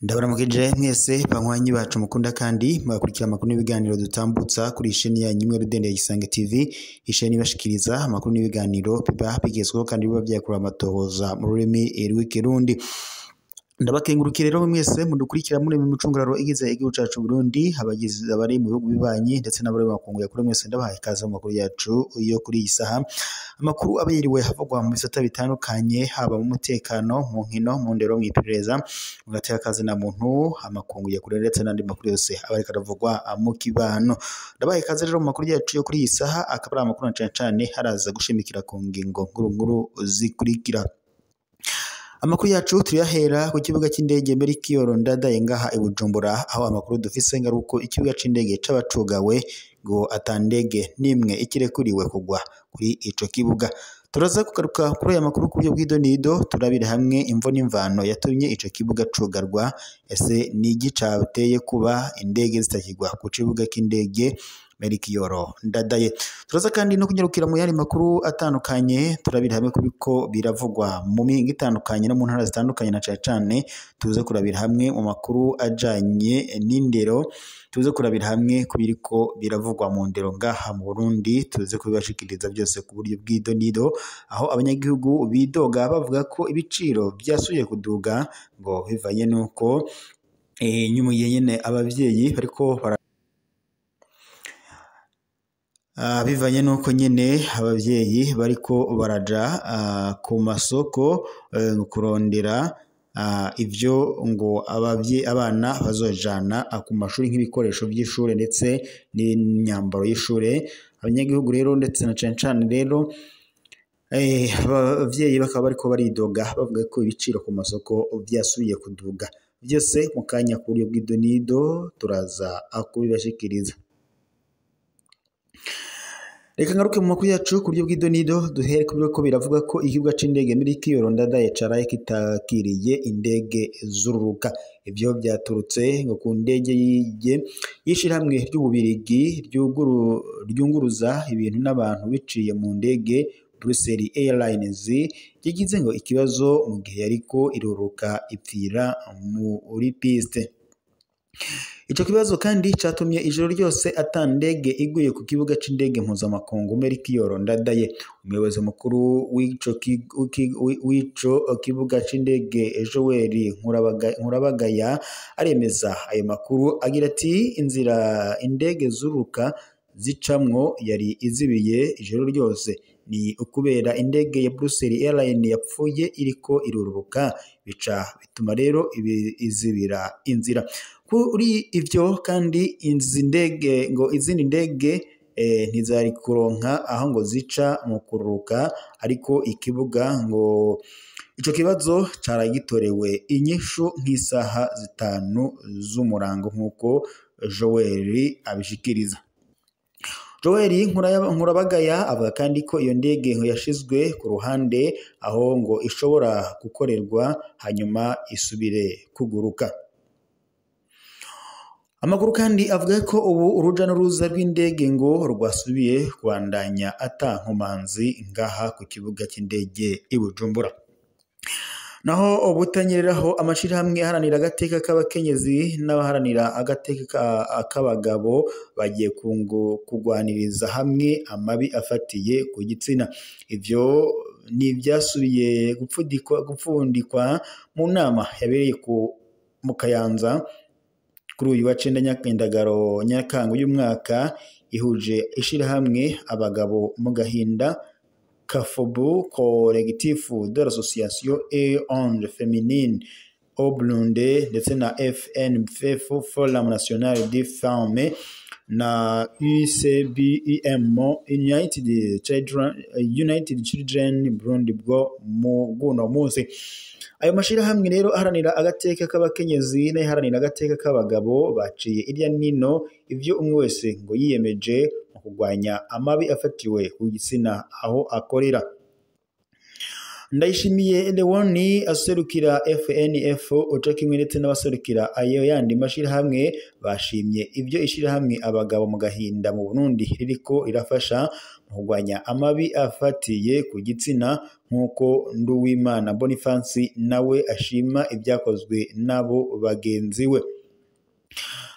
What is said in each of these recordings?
Ndabaramukije mwese banywanyi bacu mukunda kandi mugakurikira amakuru n'ibiganiro dutambutsa kuri isheni yanyu imwe rudende ya Isange TV, isheni ibashikiriza amakuru n'ibiganiro biba bigezweho kandi biba vyakorewe amatohoza mu rurimi rw'ikirundi. Ndabakengurukira rero mwese mudukurikira muri mu micungararo igize igihugu cacu Burundi, abagize abari mu bihugu bibanyi ndetse n'abari mu makungu ya kure, mwese ndabahaye ikaze mu makuru yacu yo kuri iyi saha. Amakuru aba yiriwe havugwa mu bisata bitandukanye, haba mu mutekano, mu nkino, mu ndero, mw'iperereza, mu gateka kazina muntu, amakungu ya kure ndetse n'andi makuru yose aba ariko aravugwa mu kibano. Ndabahaye ikaze rero mu makuru yacu yo kuri iyi saha, akaba ari amakuru na cane cane haraza gushimikira ku ngingo nkuru nkuru zikurikira. Amakuru yacu tuyahera ku kibuga c'indege Melchior Ndadaye ngaha i Bujumbura, aho amakuru dufise ngaruko ikibuga c'indege c'abacugawe ngo atandege nimwe ikirekuriwe kugwa kuri ico kibuga. Turaza kugaruka kuri aya makuru ku buryo bw'idonido, turabira hamwe imvo n'imvano yatumye ico kibuga cugarwa, ese ni iki cateye kuba indege zitakigwa ku kibuga c'indege Melchior Ndadaye. Turaza kandi no kunyarukira mu yandi makuru atandukanye, turabira hamwe kubiko biravugwa mu mihingo itandukanye no mu ntara zitandukanye, na cane cane tuze kurabira hamwe mu makuru ajanye n'indero, tuze kurabira hamwe kubiriko biravugwa mu ndero ngaha mu Burundi, tuze kubibashikiriza byose ku buryo bw'idonido, aho abanyagihugu bidoga bavuga ko ibiciro vyasubiye kuduga ngo bivanye nuko nyuma nyene abavyeyi bariko bara bivanye nuko nyene abavyeyi bariko baraja ku masoko kurondera ivyo ngo abavye abana bazojana ku mashuri nk'ibikoresho vy'ishure ndetse n'imyambaro y'ishure. Abanyagihugu rero ndetse na cane cane rero abavyeyi bakaba bariko baridoga bavuga ko ibiciro ku masoko vyasubiye kuduga. Vyose mu kanya ku buryo bw'idonido turaza kubibashikiriza. Reka ngaruke mu makuru yacu ku buryo bw'idonido, duhere ku biriko biravuga ko ikibuga c'indege Melchior Ndadaye caraye kitakiriye indege zururuka. Ivyo vyaturutse ngo ku ndege y'ishirahamwe ry'Ububirigi ryunguruza ibintu n'abantu biciye mu ndege Brussels Airlines yagize ngo ikibazo mu gihe yariko iruruka ipfira muri piste. Ico kibazo kandi catumye ijoro ryose ata ndege iguye ku kibuga c'indege mpuzamakungu Melchior Ndadaye. Umuyobozi mukuru w'ico kibuga c'indege Joel Nkurabagaya aremeza ayo makuru agira ati inzira indege zuruka zicamwo yari izibiye ijoro ryose ni ukubera indege ya Brussels Airlines yapfuye iriko iruruka, bica bituma rero izibira inzira. Kuri ivyo kandi izi ndege ngo izindi ndege ntizari kuronka aho ngo zica mu kururuka, ariko ikibuga ngo ico kibazo caragitorewe inyishu nk'isaha 5 z'umurango nk'uko Joel abishikiriza. Joel Nkurabagaya avuga kandi ko iyo ndege ngo yashizwe ku ruhande aho ngo ishobora gukorerwa hanyuma isubire kuguruka. Amakuru kandi avuga ko ubu uruja n'uruza rw'indege ngo rwasubiye kubandanya ata nkomanzi ngaha ku kibuga c'indege i Bujumbura. Naho ubutanyereraho amashirahamwe aharanira agateka k'abakenyezi n'abaharanira agateka k'abagabo bagiye kugwaniriza hamwe amabi afatiye ku gitsina. Ivyo ni ivyasubiye gupfundikwa mu nama yabereye mu Kayanza kuri uyu wa 9 Nyakandagaro Nyakanga uyu mwaka, ihuje ishirahamwe abagabo mu gahinda Kafobu Collectif de l'Association et Onde Féminine au Burundi ndetse na FNFF Forum National des Femmes na UCBEM United Children Burundi bwo mu guno munsi. Ayo mashirahamwe rero aharanira agateka k'abakenyezi n'aharanira agateka k'abagabo baciye irya nino ivyo umwe wese ngo yiyemeje mu kurwanya amabi afatiwe ku gitsina aho akorera. Ndayishimiye Leoni aserukira FNF uca kimwe ndetse n'abaserukira ayo yandi mashirahamwe bashimye ibyo ishirahamwe abagabo mu gahinda mu Burundi ririko rirafasha mu kurwanya amabi afatiye ku gitsina, nk'uko Nduwimana Boniface nawe ashima ibyakozwe n'abo bagenzi we.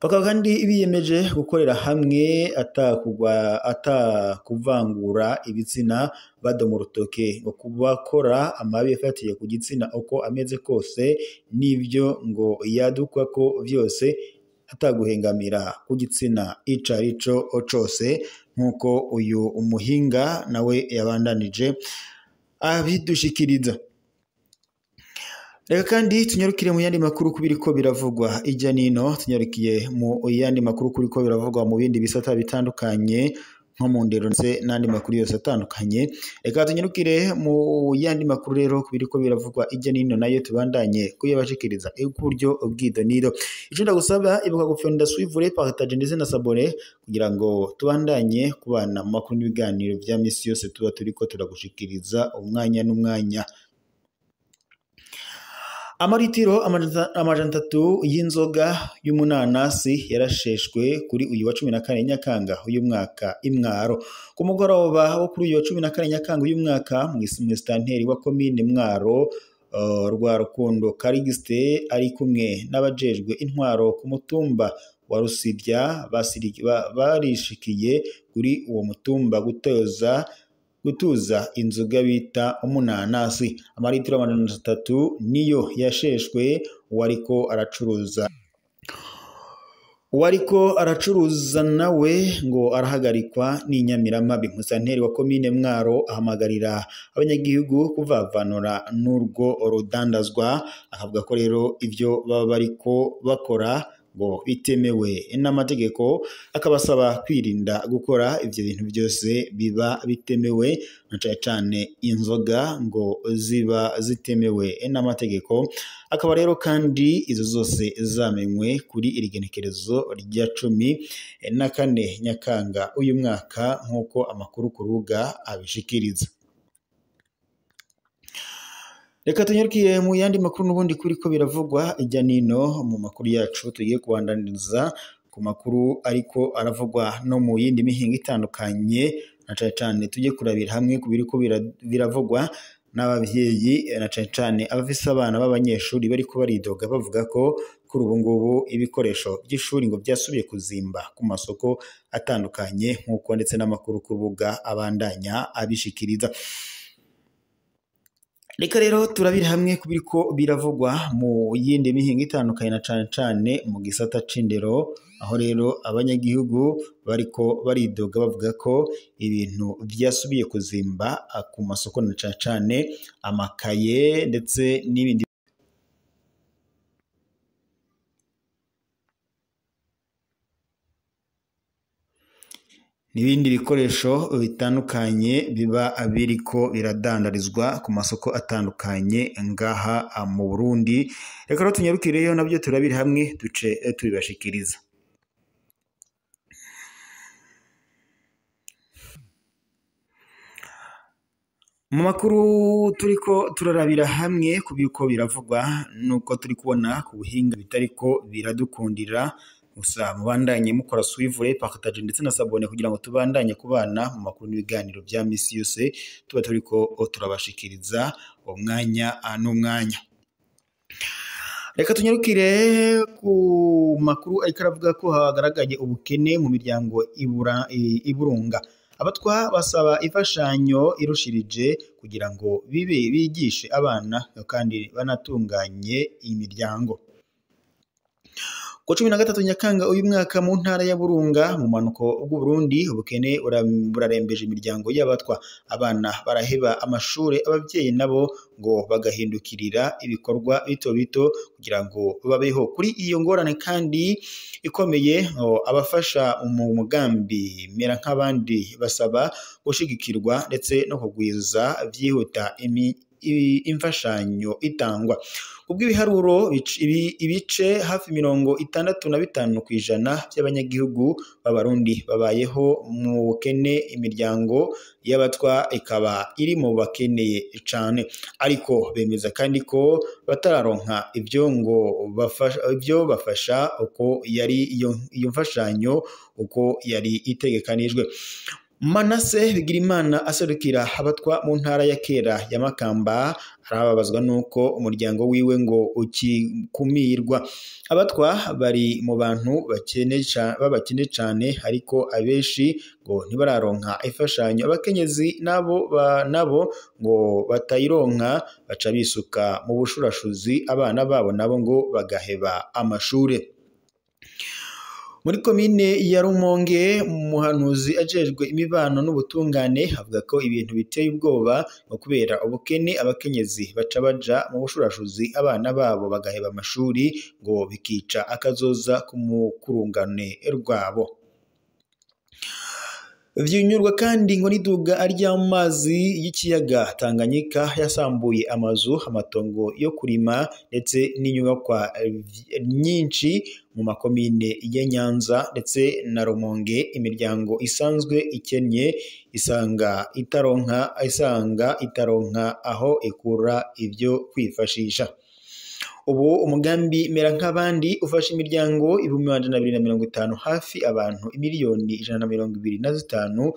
Bakaba kandi biyemeje gukorera hamwe atakuvangura ibitsina, badoma urutoke ngo kubakora amabi afatiye ku gitsina uko ameze kose n'ibyo ngo yadukwa ko vyose ataguhengamira ku gitsina ico arico cose, nk'uko uyu umuhinga nawe yabandanije abidushikiriza. Reka kandi tunyarukire mu yandi makuru kubiriko biravugwa ijya nino, tunyarukiye mu yandi makuru kuriko biravugwa mu bindi bisata bitandukanye nko mu ndero ndetse n'andi makuru yose atandukanye. Reka tunyarukire mu yandi makuru rero kubiriko biravugwa ijya nino, nayo tubandanye kuyabashikiriza ku buryo bw'idoniro. Ico ndagusaba, ibuka gufyonda suivre, partage ndetse na s'abonner kugira ngo tubandanye kubana mu makuru n'ibiganiro vya misi yose tuba turiko turagushikiriza umwanya n'umwanya. Amaritiro 300 y'inzoga y'umunanasi yarasheshwe kuri uyu wa 14 Nyakanga uyu mwaka imwaro. Ku mugoroba wo kuri uyu wa 14 Nyakanga uyu mwaka, mw'isitanteri wa komine Mwaro rwa Rukundo Karigiste ari kumwe n'abajejwe intwaro ku mutumba wa Rusibya barishikiye kuri uwo mutumba gutuza inzoga bita umunanasi. Amaritiro 300 niyo yasheshwe. Uwariko aracuruza nawe ngo arahagarikwa n'inyamiramabi. Musanteri wa komine Mwaro ahamagarira abanyagihugu kuvavanura n'urwo rudandazwa, akavuga ko rero ivyo baba bariko bakora ngo bitemewe n'amategeko, akabasaba kwirinda gukora ivyo bintu byose biba bitemewe, na cane cane inzoga ngo ziba zitemewe n'amategeko. Akaba rero kandi izo zose zamenywe kuri iri genekerezo rya 14 Nyakanga uyu mwaka, nk'uko amakuru ku rubuga abishikiriza. Reka tunyarukiye mu yandi makuru n'ubundi kuriko biravugwa ijya nino mu makuru yacu tugiye kubandaniza ku makuru ariko aravugwa no mu yindi mihinga itandukanye, na cane cane tujye kurabira hamwe ku biriko biravugwa n'abavyeyi, na cane cane abafise abana b'abanyeshuri bariko baridoga bavuga ko kuri ubu ngubu ibikoresho by'ishuri ngo byasubiye kuzimba ku masoko atandukanye, nk'uko ndetse n'amakuru ku rubuga abandanya abishikiriza. Reka rero turabira hamwe kubiriko biravugwa mu yindi mihinga itandukanye, na cane cane mu gisata c'indero, aho rero abanyagihugu bariko baridoga bavuga ko ibintu vyasubiye kuzimba ku masoko, na cane cane amakaye ndetse n'ibindi bikoresho bitandukanye biba biriko biradandarizwa ku masoko atandukanye ngaha mu Burundi. Reka rero tunyarukireyo nabyo turabiri hamwe duce tubibashikiriza. Mu makuru turiko turarabira hamwe ku biriko biravugwa nuko turi kubona ku buhinga bitariko biradukundira, gusa mubandanye mukora suivre, partage ndetse na s'abonner kugira ngo tubandanye kubana mu makuru n'ibiganiro vya misi yose tuba turiko turabashikiriza umwanya n'umwanya. Reka tunyarukire ku makuru ariko aravuga ko hagaragaye ubukene mu miryango iburunga. Abatwa basaba imfashanyo irushirije kugira ngo bibe bigishe abana kandi banatunganye imiryango. Ku 13 Nyakanga uyu mwaka mu ntara ya Burunga mu manuko bw'u Burundi, ubukene burarembeje imiryango y'abatwa. Abana baraheba amashure, abavyeyi nabo ngo bagahindukirira ibikorwa bito bito kugira ngo babeho. Kuri iyo ngorane kandi ikomeye, abafasha mu mugambi mera nk'abandi basaba gushigikirwa ndetse no kugwiza vyihuta imfashanyo itangwa. Kubw'ibiharuro ibice hafi 65% by'abanyagihugu b'Abarundi babayeho mu bukene, imiryango y'abatwa ikaba iri mu bakeneye cane. Ariko bemeza kandi ko batararonka ivyo ngo ivyo bafasha uko yari iyo mfashanyo uko yari itegekanijwe. Manase Bigirimana aserukira abatwa mu ntara ya kera ya Makamba arababazwa nuko umuryango wiwe ngo ukikumirwa. Abatwa bari mu bantu babakene cane, ariko abenshi ngo ntibararonka imfashanyo. Abakenyezi nabo ngo batayironka baca bisuka mu bushurashuzi, abana babo nabo ngo bagaheba amashure. Muri komine ya Rumonge, umuhanuzi ajejwe imibano n'ubutungane avuga ko ibintu biteye ubwoba ngo kubera ubukene abakenyezi baca baja mu bushurashuzi, abana babo bagaheba amashuri, ngo bikica akazoza k'umukurungane rwabo. Vyinyurwa kandi ngo n'iduga ry'amazi y'ikiyaga Tanganyika yasambuye amazu, amatongo yo kurima ndetse n'inyubakwa nyinshi mu makomine ya Nyanza ndetse na Rumonge. Imiryango isanzwe ikennye isanga itaronka aho ikura ivyo kwifashisha. Ubu umugambi mera nk'abandi ufasha imiryango 250,000, hafi abantu 125,000,000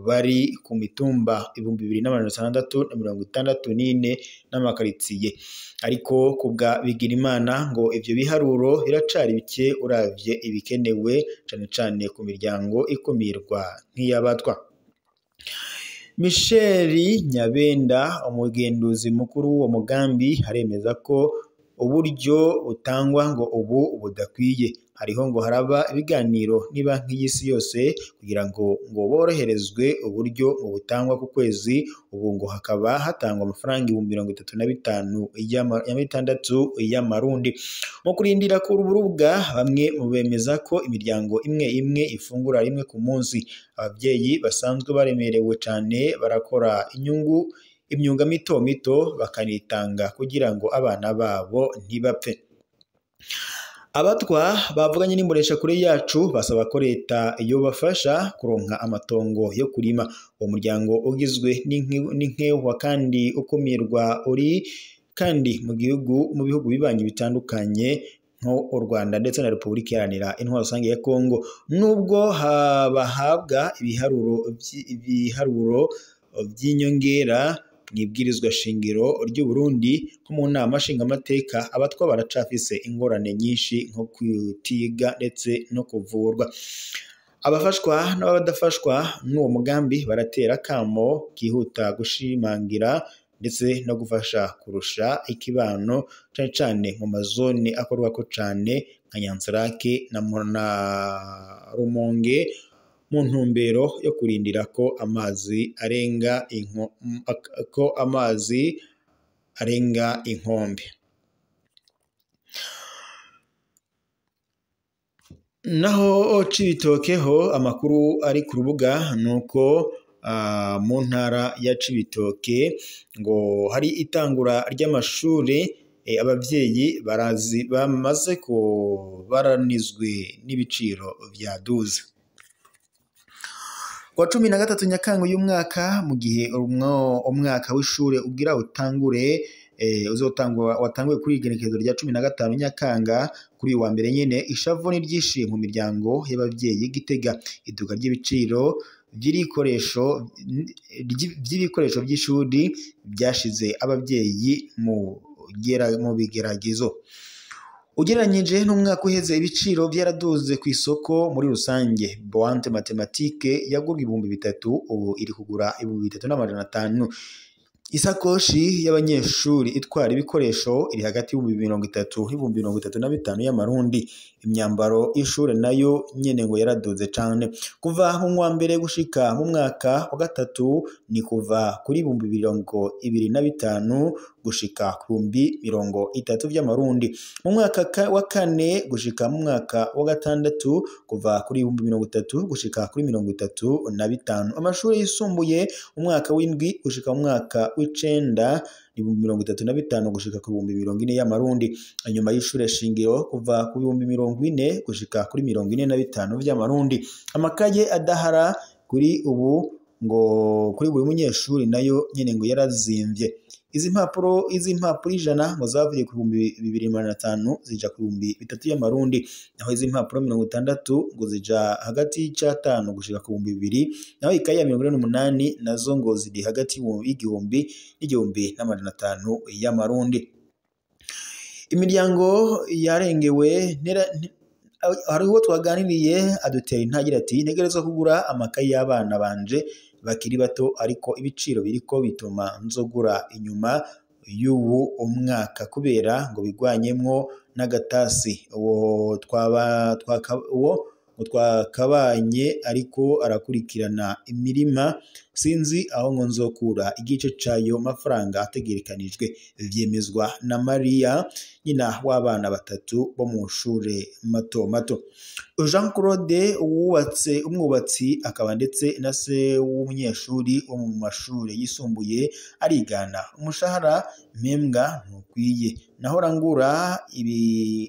bari ku mitumba 2664 n'amakaritsiye. Ariko kubwa Bigirimana ngo ivyo biharuro biracari bike uravye ibikenewe, cane cane ku miryango ikumirwa nk'iy'abatwa. Michel Nyabenda, umugenduzi mukuru w'uwo mugambi, aremeza ko uburyo butangwa ngo ubu budakwiye. Hariho ngo haraba ibiganiro n'ibanki y'isi yose kugira ngo boroherezwe uburyo ngo butangwa ku kwezi. Ubu ngo hakaba hatangwa amafaranga 35,600 y'amarundi. Mu kurindira ku rubuga, bamwe mu bemeza ko imiryango imwe imwe ifungura rimwe ku munsi. Abavyeyi basanzwe baremerewe cane barakora inyungu imyuga mito mito bakanitanga kugira ngo abana babo ntibapfe. Abatwa bavuganye n'imbonesha kure yacu basaba ko leta yobafasha kuronka amatongo yo kurima. Uwo muryango ugizwe n'inkehwa kandi ukumirwa uri kandi mu gihugu mu bihugu bibanyi bitandukanye nko u Rwanda ndetse na Repubulika Iharanira Intwaro Rusange ya Kongo. Nubwo bahabwa ibiharuro by'inyongera mwibwirizwa shingiro ry'u Burundi nko mu nama nshingamateka, abatwa baracafise ingorane nyinshi nko kutiga ndetse no kuvurwa. Abafashwa n'abadafashwa n'uwo mugambi baratera kamo kihuta gushimangira ndetse no gufasha kurusha ikibano, cane cane mu mazone akorwako cane nka Nyanzarake na Rumonge, mu ntumbero yo kurindira ko amazi arenga inkombe. Naho Cibitokeho, amakuru ari ku rubuga nuko mu ntara ya Cibitoke ngo hari itangura ry'amashuri, abavyeyi barazi bamaze baranizwe n'ibiciro vyaduze. Kwa 13 Nyakanga uyu mwaka, mu gihe umwaka w'ishure ugira utangure, uzotangwa watanguye kuri igenekerezo rya 15 Nyakanga, kuri uyu wa mbere nyene, ishavu ni ryinshi mu miryango y'abavyeyi Gitega. Iduka ry'ibiciro by'ibikoresho by'ishuri byashize abavyeyi mu bigeragezo. Ugereranyije n'umwaka uheze, ibiciro byaraduze ku isoko muri rusange. Boîte mathématique yagurwa 3000, ubu iri kugura 3500. Isakoshi y'abanyeshuri itwara ibikoresho iri hagati y'ibihumbi 30 n'ibihumbi 35 y'amarundi. Imyambaro y'ishure nayo nyene ngo yaraduze cane. Kuva mu wa mbere gushika mu mwaka wa gatatu ni kuva kuri 25,000 gushika ku 30,000 vy'amarundi. Mu mwaka wa kane gushika mu mwaka wa gatandatu kuva kuri 30,000 gushika kuri 35,000. Amashuri yisumbuye umwaka w'indwi gushika mu mwaka w'icenda 35,000 gushika ku 40,000 y'amarundi. Inyuma y'ishure shingiro kuva ku 40,000 gushika kuri 45,000 vy'amarundi. Amakaye adahara kuri ubu ngo kuri buri munyeshuri nayo nyene ngo yarazimvye. Izi mpapuro 100 ngo zavuye ku 2500 zija ku 3000 y'amarundi, naho izi mpapuro 60 ngo zija hagati y'icatanu gushika ku 2000, naho ikaye ya 48 nazo ngo ziri hagati y'igihumbi n'igihumbi n'amajana atanu y'amarundi. Imiryango yarengewe hariho twaganiriye adutera intagira ati ntegerezwa kugura amakaye y'abana banje bakiri bato, ariko ibiciro biriko bituma nzogura inyuma y'ubu umwaka kubera ngo bigwanyemwo n'agatasi. Uwo twakabanye ariko arakurikirana imirima, sinzi aho ngo nzokura igice cayo mafaranga ategerekanijwe. Vyemezwa na Maria nyina w'abana batatu bo mu shure mato mato. Jean Claude wubatse umwubatsi akaba ndetse na se w'umunyeshuri wo mu mashure yisumbuye arigana umushahara mpembwa ntukwiye, nahora ngura ibi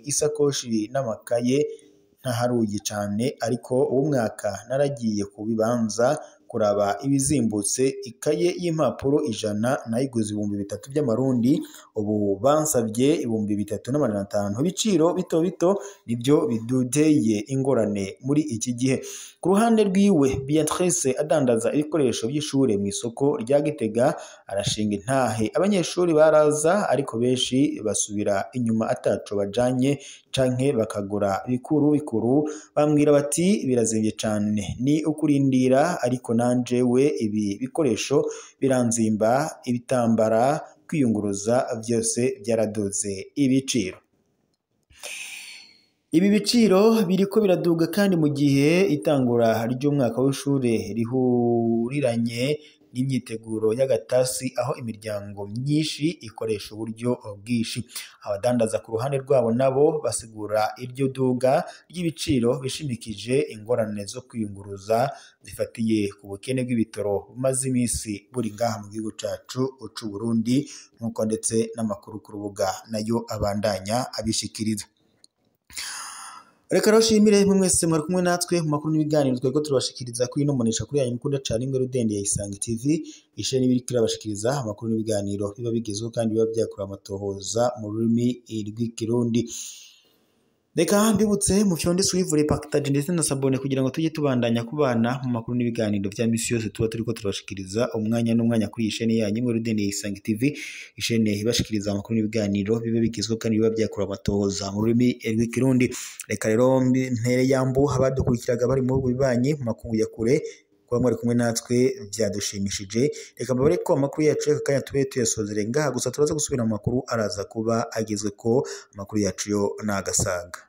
isakoshi n'amakaye ntaharuye cane, ariko uwo mwaka naragiye ku bibanza kuraba ibizimbutse, ikaye y'impapuro 100 nayiguze 3000 by'amarundi, ubu bansabye 3500. Ibiciro bito bito nibyo biduteye ingorane muri iki gihe. Ku ruhande rwiwe Beatrice adandaza ibikoresho by'ishure mu isoko rya Gitega arashinga intahe, abanyeshuri baraza ariko benshi basubira inyuma ataco bajanye canke bakagura bikuru bikuru, bambwira bati birazimvye cane ni ukurindira, ariko nanjewe ibi bikoresho biranzimba, ibitambara, kwiyunguruza byose byaraduze ibiciro. Ibi biciro biriko biraduga kandi mu gihe itangura ry'umwaka w'ishure rihuriranye n'imyiteguro y'agatasi, aho imiryango myinshi ikoresha uburyo bwinshi. Abadandaza ku ruhande rwabo nabo basigura iryo duga ry'ibiciro bishimikije ingorane zo kwiyunguruza zifatiye ku bukene bw'ibitoro bumaze iminsi buri ngaha mu gihugu cacu c'u Burundi, nk'uko ndetse n'amakuru ku rubuga nayo abandanya abishikiriza. Reka rero shimire mwese mwari kumwe natwe mu makuru n'ibiganiro twego turabashikiriza kuri ino mbonesha kuri yanyu mukunda cane imwe rudende ya Isange TV, isheni ibiriko irabashikiriza amakuru n'ibiganiro biba bigezweho kandi biba byakora amatohoza mu rurimi rw'ikirundi. Reka mbibutse mu fyonde suivre, partage ndetse na sabone kugira ngo tujye tubandanya kubana mu makuru n'ibiganiro vya misi yose tuba turiko turabashikiriza umwanya n'umwanya kuri iyi sheni yanyu imwe rudende ya Isange TV, isheni ibashikiriza amakuru n'ibiganiro biba bigezweho kandi biba byakora amatohoza mu rurimi rw'ikirundi. Reka rero ntere yambu abadukurikiraga bari mu bihugu bibanyi mu makungu ya kure, kuba mwari kumwe natwe byadushimishije. Reka mbabare ko amakuru yacu y'aka kanya tube tuyasozere ngaha, gusa turaza gusubira mu makuru araza kuba agezwe ko amakuru yacu yo nagasaga.